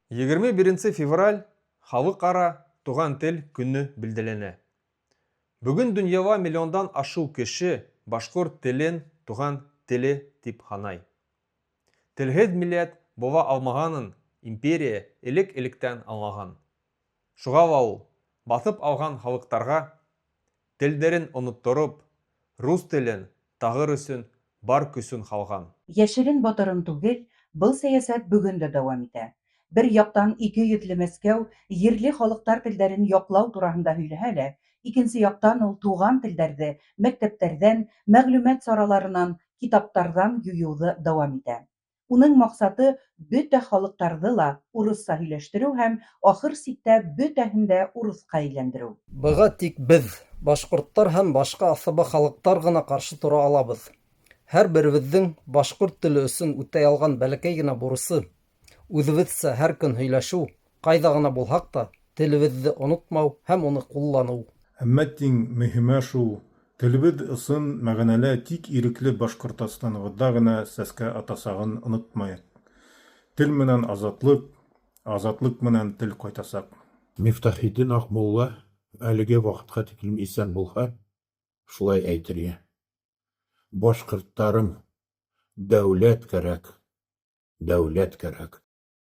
21 февраль Халыкара туган тел көне билгеләнә. Бүген дөньяда миллиондан ашу кеше башкорт телен туган теле дип санай. Телһез милләт була алмаганын империя элек-электән аңлаган. Шуңа ла ул басып алган халыктарга телдәрен оныттырып, рус телен тагыр өчен бар көчен салган. Яшерен-батырын түгел, был сәйәсәт бөгөн дә дауам итә. Бер яҡтан икейөҙлө Мәскәү ерле халыҡтар телдәрен яҡлау тураһында һөйләһә лә, икенсе яҡтан ул туған телдәрҙе мәктәптәрҙән, мәғлүмәт сараларынан, китаптарҙан юйыуҙы дауам итә. Уның маҡсаты бөтә халыҡтарҙы ла урыҫса һөйләштереү һәм ахыр сиктә бөтәһен дә урыҫҡа әйләндереү. Быға тик беҙ, башҡорттар һәм башҡа аҫаба халыҡтар ғына ҡаршы тора алабыҙ. Һәр беребеҙҙең башҡорт теле өсөн үтәй алған бәләкәй генә бурысы — үҙебеҙсә һәр көн һөйләшеү, ҡайҙа ғына булһаҡ та, телебеҙҙе онотмау һәм уны ҡулланыу. Әммә иң мөһиме шул: телебеҙ ысын мәғәнәлә тик ирекле Башҡортостаныбыҙҙа ғына сәскә атасағын онотмайыҡ. Тел менән азатлыҡ, азатлыҡ менән тел ҡайтасаҡ. Мифтахетдин Аҡмулла әлеге ваҡытҡа тиклем иҫән булһа, шулай әйтер ине: Башҡорттарым, дәүләт кәрәк, дәүләт кәрәк.